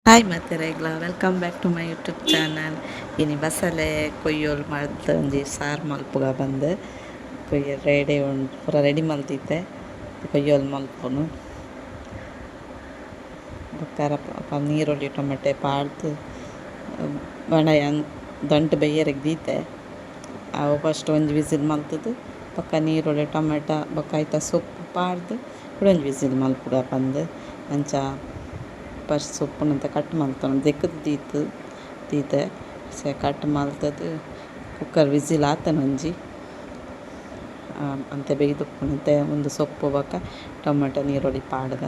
Hi ಮಾತೆರೆಗ್ಲ, welcome back to my YouTube channel. ಇನಿ ಬಸಲೆ ಕೊಯ್ಯೋಲ್ ಮಲ್ತ್ ಒಂಜಿ ಸಾರ್ ಮಲ್ಪುಗ ಬಂದು ಕೊಯ್ಯ ರೆಡಿ ಉಂಡು, ಪೂರ ರೆಡಿ ಮಲ್ತಿತ್ತೆ ಕೊಯ್ಯೋಲ್ ಮಲ್ಪುನು. ಬೊಕ್ಕ ನೀರುಳ್ಳಿ ಟೊಮೆಟೊ ಪಾಡ್ದು ಬಣ ದಂಟು ಬೇಯರೆಗ್ ದೀತೆ. ಅವು ಫಸ್ಟ್ ಒಂಜಿ ವಿಸಿಲ್ ಮಲ್ತದು ಬೊಕ್ಕ ನೀರುಳ್ಳಿ ಟೊಮೆಟೊ ಬೊಕ್ಕ ಐತ ಸೊಪ್ಪು ಪಾಡ್ದು ಕುಡ ಒಂಜಿ ವಿಸಿಲ್ ಮಲ್ಪುಗ ಪಂದು. ಅಂಚ ಫಸ್ಟ್ ಸೊಪ್ಪುನಂತ ಕಟ್ ಮಲ್ತೊಂದು ದೆಕ್ಕುದು ದೀತು ದೀತೆ ಕಟ್ ಮಲ್ತದು ಕುಕ್ಕರ್ ವಿಸಿಲ್ ಆತನ ಒಂಜಿ ಅಂತೆ ಬೇಯ್ದುಪ್ಪುನಂತೆ ಒಂದು ಸೊಪ್ಪು ಬೊಕ್ಕ ಟೊಮೆಟೊ ನೀರುಳ್ಳಿ ಪಾಡ್ದ.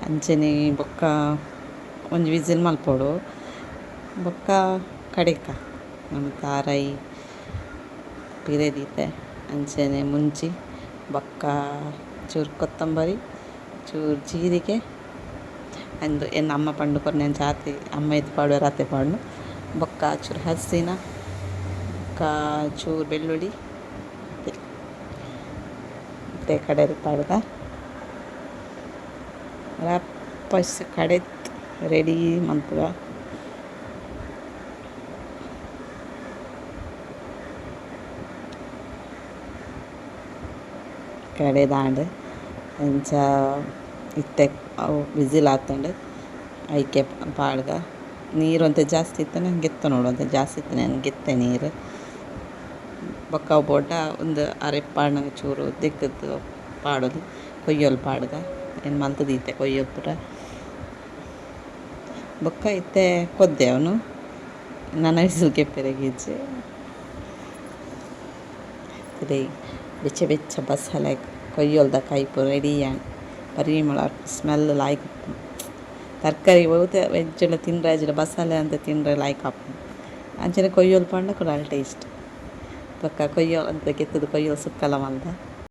ಅಂಚನೆ ಬೊಕ್ಕ ಒಂಜಿ ವಿಸಿಲ್ ಮಲ್ಪೊಡು. ಬೊಕ್ಕ ಕಡೆಕ ನಮ್ಮ ತಾರಾಯಿ ಪಿರೆ ದೀತೆ, ಅಂಚನೆ ಮುಂಚಿ ಬೊಕ್ಕ ಚೂರು ಕೊತ್ತಂಬರಿ ಚೂರು ಜೀರಿಗೆ ಅಂದು ಎನ್ನ ಅಮ್ಮ ಪಂಡು ಕೊರ್ನೆ ಜಾತಿ ಅಮ್ಮ ಇತ್ತು ಪಾಡುವ ರಾತೆ ಪಾಡು. ಬೊಕ್ಕ ಚೂರು ಹಸಿನ ಬೊಕ್ಕ ಚೂರು ಬೆಳ್ಳುಳ್ಳಿ ಮತ್ತೆ ಕಡೆಗೆ ಪಾಡ್ದ ರಪ್ಪಸ್ ಕಡೆತ್ ರೆಡಿ ಮಲ್ಪುಗ. ಕಡೆದಾಂಡ್ ಅಂಚ ಇತ್ತೆ ಅವು ವಿಸಿಲ್ ಆತುಂಡು ಐಕೆ ಪಾಡ್ಗ. ನೀರು ಒಂತೆ ಜಾಸ್ತಿ ಇತ್ತಂಡ ಗೆತ್ತ ನೋಡು, ಒಂತೆ ಜಾಸ್ತಿ ಇತ್ತು ನಾನು ಗೆತ್ತೆ ನೀರು. ಬೊಕ್ಕ ಅವು ಬೋಡ ಒಂದು ಅರೆ ಪಾಡ್ನಗ ಚೂರು ದೆಕ್ಕುದು ಪಾಡೊಲಿ ಕೊಯ್ಯೋಲು ಪಾಡ್ಗ ಏನು ಮಲ್ತ್ ದೀತೆ ಕೊಯ್ಯೋಲು ಪೂರ. ಬೊಕ್ಕ ಇತ್ತೆ ಕೊದ್ದೆ ಅವನು ನನ ವಿಸಿಲ್ ಕೆಪ್ಪೆರೆಗಿಜ್ಜಿ. ಬೆಚ್ಚ ಬೆಚ್ಚ ಬಸಳೆ ಕೊಯ್ಯೋಲ್ದ ಕೈಪು ರೆಡಿ ಆಂಡ್. ಪರಿಮಳ ಸ್ಮೆಲ್ ಲಾಯ್ಕ್. ತರಕಾರಿ ಒವ್ತೆ ವೆಜ್ಡ್ ತಿನ್ರೆ ಅಜಿಡ ಬಸಳೆ ಅಂತ ತಿನ್ರೆ ಲಾಯ್ಕ್ ಆಪುಂಡು. ಅಂಚನೆ ಕೊಯ್ಯೋಲು ಪಂಡ ಕುಡ ಟೇಸ್ಟ್. ಬೊಕ್ಕ ಕೊಯ್ಯೋಲು ಅಂತ ಗೆತ್ತುದು ಕೊಯ್ಯೋಲು ಸುಕ್ಕಲ ಮಲ್ದ.